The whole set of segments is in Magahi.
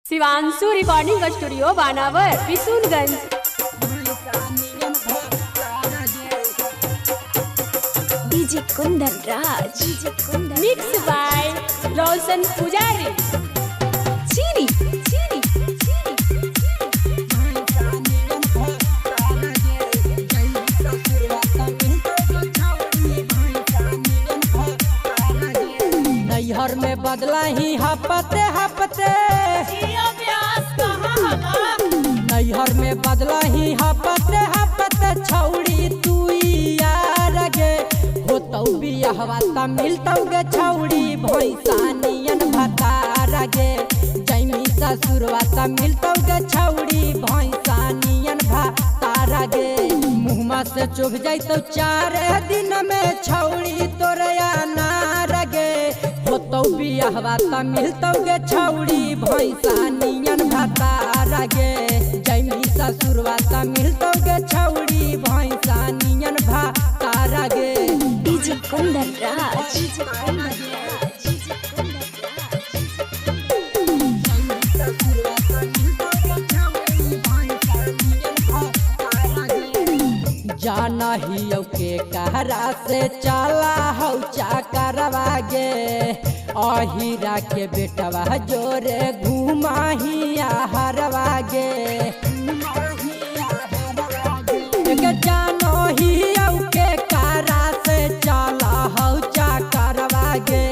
Shivanshu recording studio Banawar Kishunganj. DJ Kundan Raj, DJ Kundan mix by Roshan Pujari. Chiri Chiri Chiri. नैहर में बदला ही हपते हपते, नैहर में बदला ही हपते हपते छौड़ी तू यार गे। होतौ बियाहवा त मिलतौ गे छौड़ी भैंसा नियन भतार गे। जैमी ससुरवा त मिलतौ गे छौड़ी भैंसा नियन भतार गे। मुहमा से चुभ जैतौ 4 दिन में छौड़ी तोर अनार गे। होतौ बियाहवा त मिलतौ गे छौड़ी भैंसा नियन भतार गे। जैमी ससुरवा त मिलतौ गे छौड़ी भैंसा नियन भतार गे। DJ Kundan Raj, DJ Kundan Raj, DJ Kundan Raj. जाना ही के कहरा से चला हौ चाकरवा गे। अहिरा के बेटवा जोरे घुमाही हरवा गे। जानो ही के कहरा से चला हौ चाकरवा गे।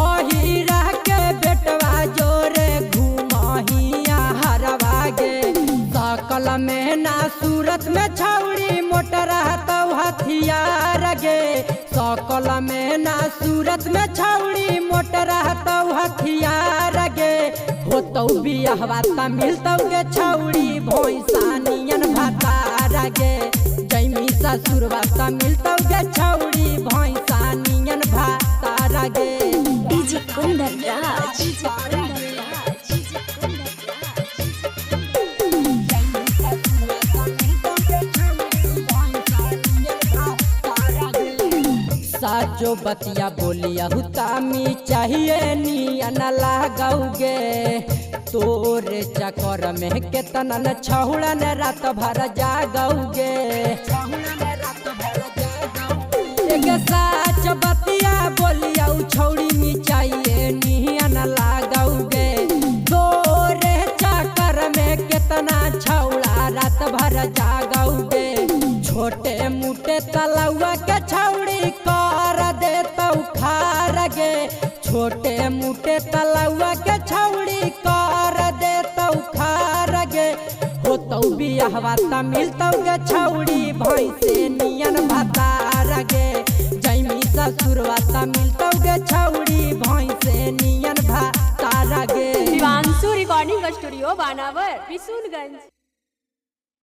अहिरा के बेटवा जोरे घुमाही हरवा गे। सकल में ना सूरत में छौड़ी मोटर हतौ हथियार गे। सकल में ना सूरत में छौड़ी मोटर हतौ हथियार गे। होतौ बियाहवा त मिलतौ गे छौड़ी भैंसा नियन भतार गे। जैमी ससुरवा त मिलतौ गे छौड़ी भैंसा नियन भतार गे। DJ Kundan Raj, DJ Kundan Raj, DJ Kundan Raj. साचो बतिया बोलिया तामी चाहिए नियन लागौगे। तोरे चक्कर में केतना न छौड़न रात भर जागौगे। एक साच बतिया बोलिया छौड़ी मी चाहिए नियन लागौगे। तोरे चक्कर में केतना छौड़ा रात भर जागौगे। छोटे मोटे तलौआ के छौड़ी कर देतौ खार गे। छोटे मोटे तलौआ के छौड़ी कर देतौ खार गे। होतौ बियाहवा त मिलतौ गे छौड़ी भैंसे नियन भतार गे। जैमी ससुरवा त मिलतौ गे छौड़ी भैंसे नियन भतार गे। Shivanshu recording studio Banawar Kishunganj.